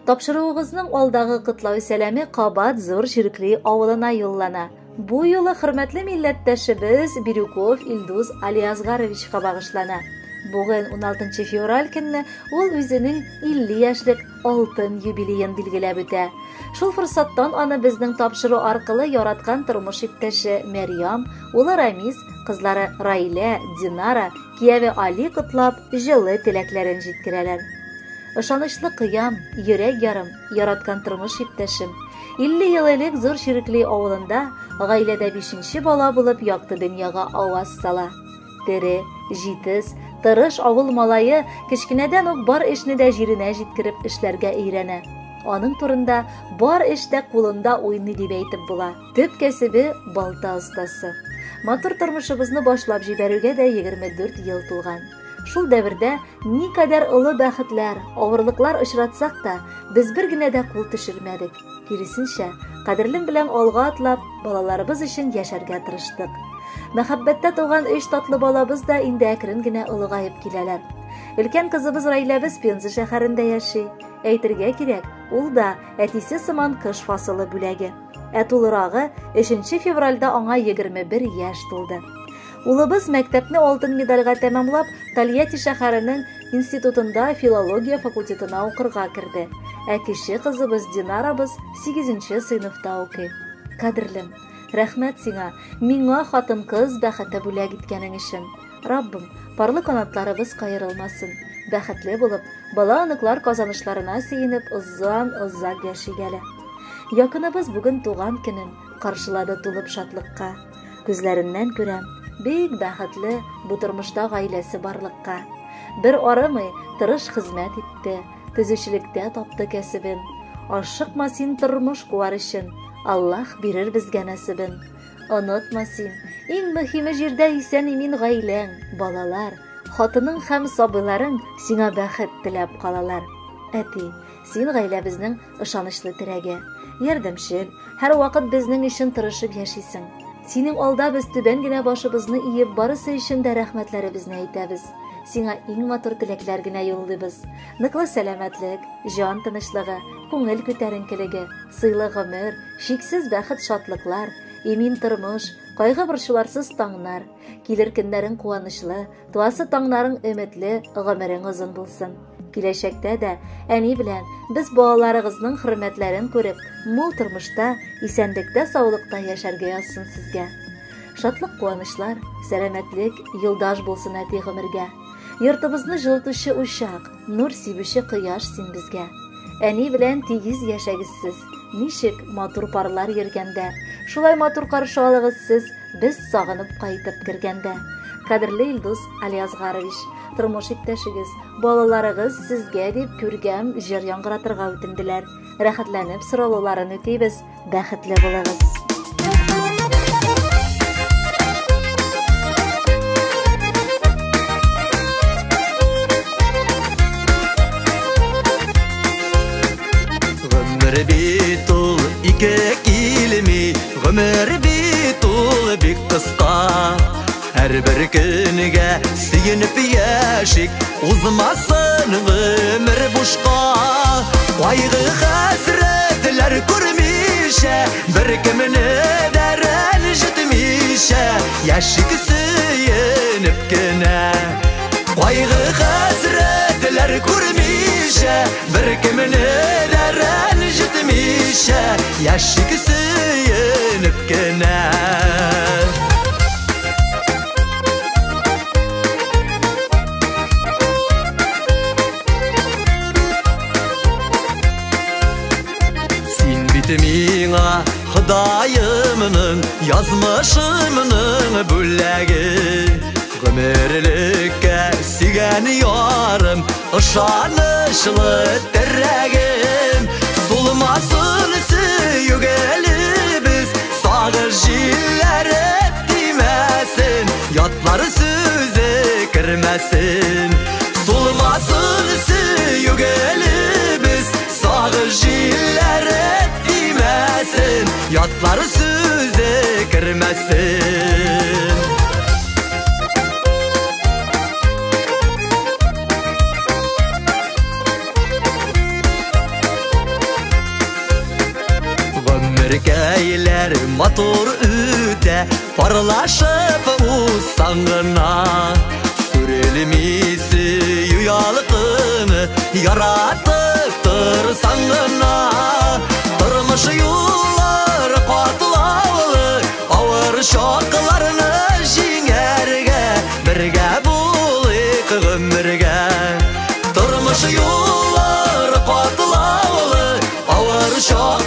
Тапшыруыгызның алдагы котлау сәламе кабат Зур Чиркли авылына юллана. Бу юлы хөрмәтле милләттәшебез Бирюков Илдус Алиасгаровичка багышлана. Бүген 16 февраль көнне ул үзенең 50 яшьлек алтын юбилеен билгеләп үтә. Шул форсаттан аны безнең тапшыру аркылы яраткан тормыш иптәше Мәрьям, улы Рамис, кызлары Раилә, Динара, кияве Али котлап, җылы теләкләрен җиткерәләр. Ышанычлы кыям, йөрәк ярым, яраткан тормыш иптәшем. 50 ел элек Зур Чирекли авылында гаиләдә бишенче бала булып якты дөньяга аваз сала. Тере, җитез, тырыш авыл малае кечкенәдән үк бар эшне дә җиренә җиткереп эшләргә өйрәнә. Аның турында бар эш тә кулында уйный дип әйтеп була. Төп кәсебе балта остасы. Матур тормышыбызны башлап җибәрүгә дә 24 ел тулган. Шул дәвердә никадәр олы бәхетләр, авырлыклар очратсак та, без бер генә дә кул төшермәдек. Киресенчә, кадерлем белән алга атлап, балаларыбыз өчен яшәргә тырыштык. Мәхәббәттә туган өч татлы балабыз да инде әкрен генә олыгаеп киләләр. Өлкән кызыбыз Раиләбез Пенза шәһәрендә яши. Әйтергә кирәк, ул да әтисе сыман кыш фасылы бүләге. Ә тулырагы 3 февральдә аңа 21 яшь тулды. Улыбыз мәктәпне алтын медальгә тәмамлап, Тольятти шәһәренең институтында филология факультетына укырга керде. Ә кече кызыбыз Динарабыз 8 сыйныфта укый. Кадерлем, рәхмәт сиңа, миңа хатын-кыз бәхете бүләк иткәнең өчен. Раббым, парлы канатларыбыз каерылмасын. Бәхетле булып, бала-оныклар казанышларына сөенеп, озын-озак яшик әле. Якыныбыз бүген туган көнен каршылады тулып шатлыкка. Күзләреннән күрәм, бик бәхетле бу тормышта гаиләсе барлыкка. Бер арымый, тырыш хезмәт итте, төзүчелектә тапты кәсебен. Ашыкма син тормыш куар өчен, Аллаһ бирер безгә нәсебен. Онытма син, иң мөһиме җирдә исән-имин гаиләң, балалар, хатының һәм сабыйларың сиңа бәхет теләп калалар. Әти, син гаиләбезнең ышанычлы терәге, ярдәмчел, һәрвакыт безнең өчен тырышып яшисең. Синең алда без түбән генә башыбызны иеп, барысы өчен дә рәхмәтләребезне әйтәбез. Сиңа иң матур теләкләр генә юллыйбыз. Ныклы сәламәтлек, җан тынычлыгы, күңел күтәренкелеге, сыйлы гомер, чиксез бәхет-шатлыклар, имин тормыш, кайгы-борчуларсыз таңнар, килер көннәрең куанычлы, туасы таңнарың өметле, гомерең озын булсын. Киләчәктә дә әни белән без балаларыгызның хөрмәтләрен күреп, мул тормышта, исәнлектә, саулыкта яшәргә язсын сезгә. Шатлык, куанычлар, сәламәтлек юлдаш булсын әти гомергә. Йортыбызны җылытучы учак, нур сибүче кояш син безгә. Әни белән тигез яшәгез сез, ничек матур парлар йөргәндә. Шулай матур каршы алыгыз сез, без сагынып кайтып кергәндә. Кадерле Илдус Алиасгарович, тормыш иптәшегез, балаларыгыз сезгә дип күркәм җыр яңгыратырга үтенделәр. Рәхәтләнеп сорауларын үтибез, бәхетле булыгыз. Гомер бит ул ике килми, гомер бит ул бик кыска. Һәрбер көнгә сөенеп яшик, узмасын гомер бушка. Кайгы хәсрәтләр күрмичә, бер кемне дә рәнҗетмичә, яшик сөенеп кенә. Кайгы хәсрәтләр күрмичә, бер кемне дә рәнҗетмичә, яшик сөенеп кенә. Син бит миңа Ходаемның, язмышымның бүләге. Гомерлеккә сөйгән ярым, ышанычлы терәгем. Сулмасын сөю гөлебез, сагыш җилләре тимәсен, ятлар сүзе кермәсен. Сулмасын сөю гөлебез, сагыш җилләре тимәсен, ятлар сүзе кермәсен. Матур үтә, парлашып узсаң гына. Сүрелми сөю ялкыны, яратып торсаң гына. Тормыш юллары катлаулы, авыр чакларны җиңәргә, бергә булыйк гомергә. Тормыш юллары катлаулы, авыр чакларны